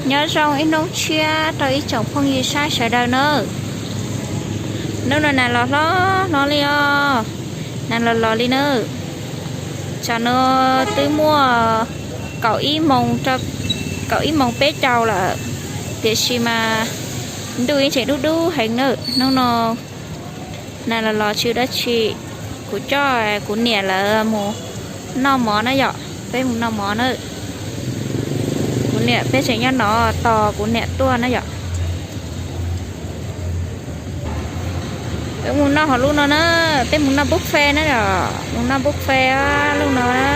Nyob zoo ib hnub tshiab rau ib tsoom phooj ywg saib sawv daws nawb. Hnub no nas los hlob hlob li os, nas los los li nawb. Tsam no twb muaj kaum ib moos, kaum ib moos peb caug lawm, tiam sis mas ntuj ib tseem dub dub heev nawb. Hnub no nas los los tsis ua dab tsi, kuv coj kuv niam lawv mus noj mov na yom, peb mus noj mov na. Kuv niam peb tseem nyob no tos kuv niam tuaj na yom. Peb mus noj hauv lub no na, peb mus noj buffet na yom, mus noj buffet lub no na.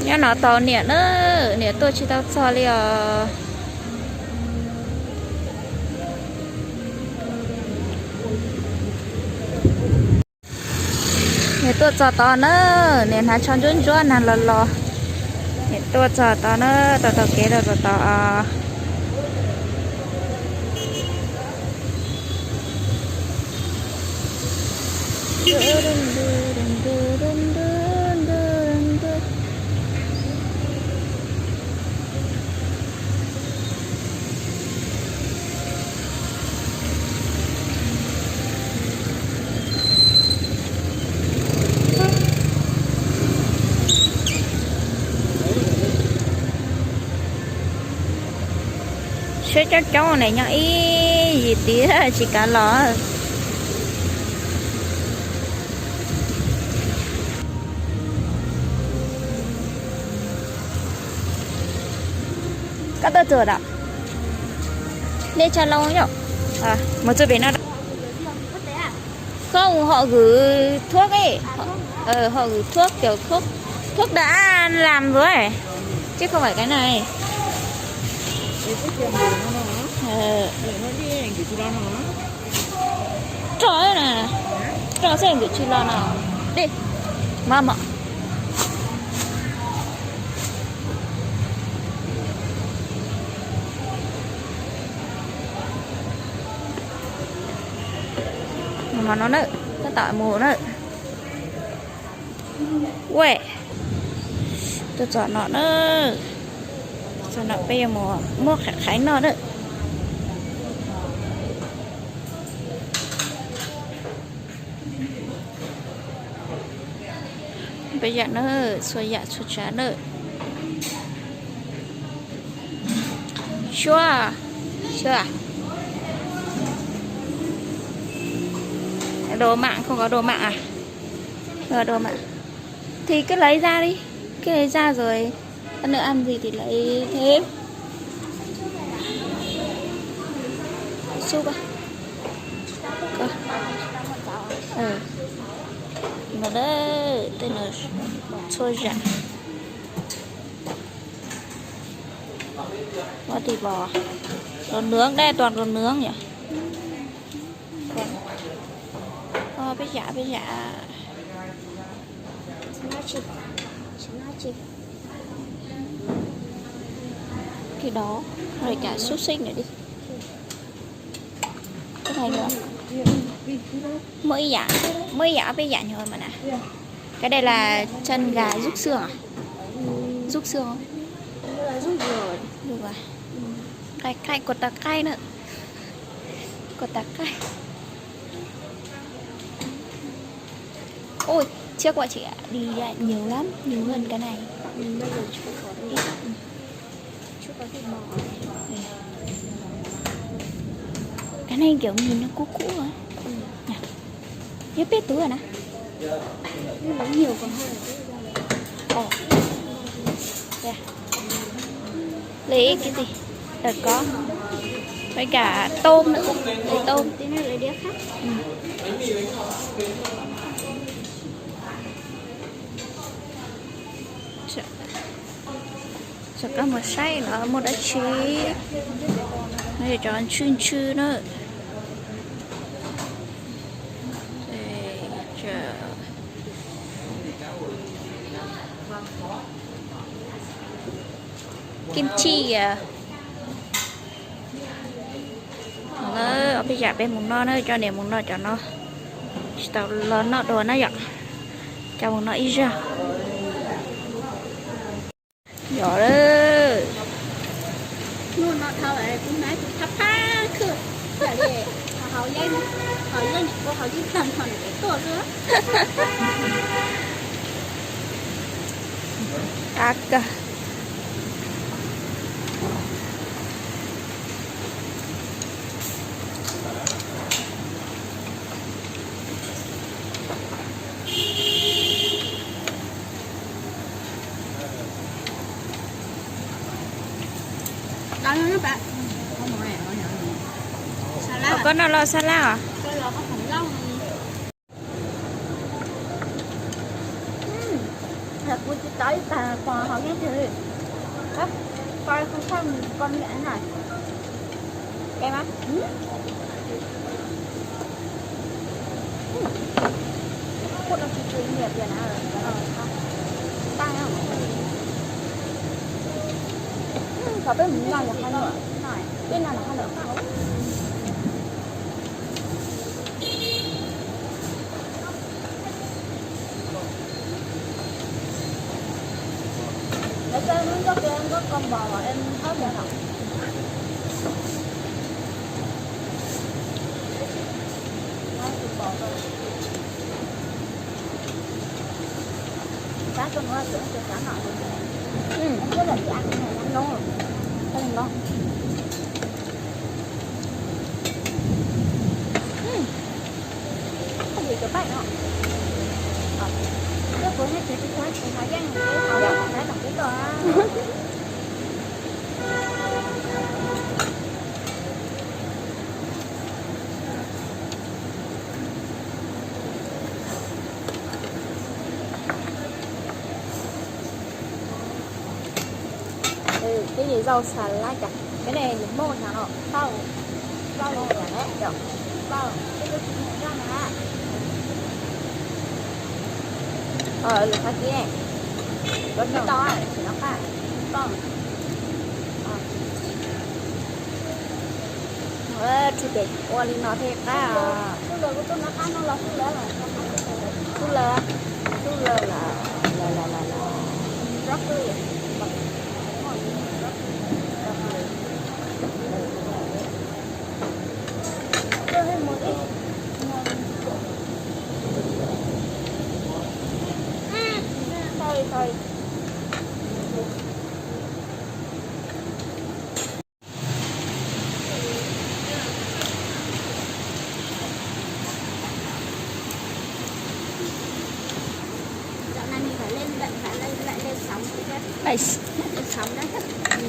Nyob no tos niam na, niam tuaj tsis tau txog li os. Niam tuaj txog tod na, niam hnav tsho ntsuab ntsuab nas los los. Niam tuaj txog tod na, tau taug kev rau tod tod. Siab coob coob na, nyob ib yim tid tsis kav los. Koj tuaj txog da? Nej tsa loo yom. Mus txog pem no. Không, họ gửi thuốc ấy. Họ, ờ, họ gửi thuốc kiểu thuốc, thuốc đã làm rồi ấy. Chứ không phải cái này. Roj na, roj xwb gửi tsis los no. Đi, mom. Mus no na, tab tom mus na. Ua, tuaj txog no na, txog no peb yuav mus muab qhaiv qhaiv noj na. Peb yam na, txhua yam txhua tsav na. Suab, suab. Đồ mặn, không có đồ mặn à? Ờ, đồ mặn. Thì cứ lấy ra đi. Cứ lấy ra rồi. Lát nữa ăn gì thì lấy thêm. Súp á. Có. Ờ. Nó đấy, tên là xôi rau. Có thịt bò. Đồ nướng, đây toàn đồ nướng nhỉ? Còn, ờ, peb zam, peb zam. Cái đó, rồi cả xúc xích nữa đi. Cái này nữa. Mỗi ổ, mỗi ổ peb zam nyuag mas na. Cái đây là chân gà rút xương à? Rút xương không? Rút rồi. Rút rồi. Cay cay, có tạt cay nữa. Có tạt cay. Ôi, trước bọn chị đi dạy nhiều lắm, nhiều hơn cái này. Ừ, bây giờ chỉ có đi. Cái này kiểu nhìn nó cũ cũ rồi. Nhỉ? Biết biết túi rồi nè. Ồ. Đây. Lấy cái gì? Đợt có. Với cả tôm nữa. Lấy tôm. Tí nữa lấy đĩa khác. Ừ. Rov qab mus saib lawv muaj dab tsi. No yog cov ntswj ntswj na. Kim chi. Ob peb yam peb mus noj na, coj niam mus noj cov no. Tsis tau los noj dua na yom. Coj mus noj ib zaug. Cov lawm. Hnub no dhau kuv hnav kuv thab phab khwb, haus yeeb, haus yeeb ua haus yeeb tag nrho nws tseem tuaj xwb. Qab kawg. Koj noj los sab laj os? Kuv tsis tau ib tag pos haus yeeb tiag li. Pos, pos, pos, pos, Peb mus noj yog qhov no, peb noj los qhov lawm. Lawv koj hnub nyob kiag nkauj koj npog los em hab tias no. Tab koj mus txog tus xav no. No, no. Koj yuav cov paib no. Koj puas nej tsis tau tsis haus yeeb, tsis haus yeeb, tsis haus yeeb. Peb yim zaub xas laj cas, peb ne yus muaj xas no, tau, tau li yam ne, tau, peb twb tsis muaj zaj na. Lwm qhov kev, lwm qhov kev tau, tsis no qaj, tau. Tsis pem ua li no thiaj qab os. Xub lawv, xub lawv, xub lawv, lawv, lawv, lawv, lawv.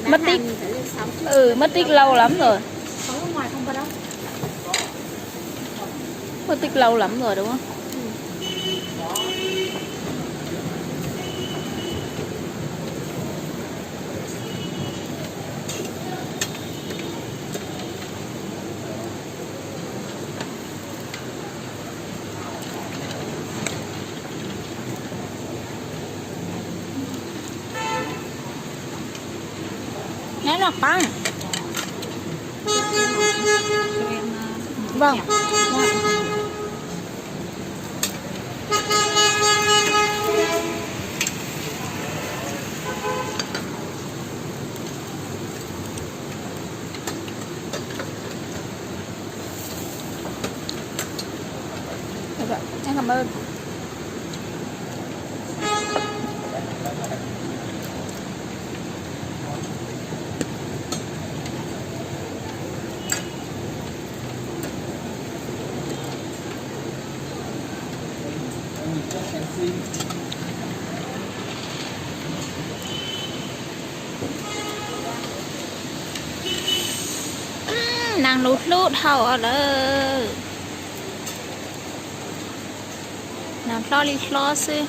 Mất tích, ừ, mất tích lâu lắm rồi. Mất tích lâu lắm rồi đúng không? Neb noj qab. Vâng. Em cảm ơn. Nag lus hlub dhau lawm. Nag hlob li hlob xwb.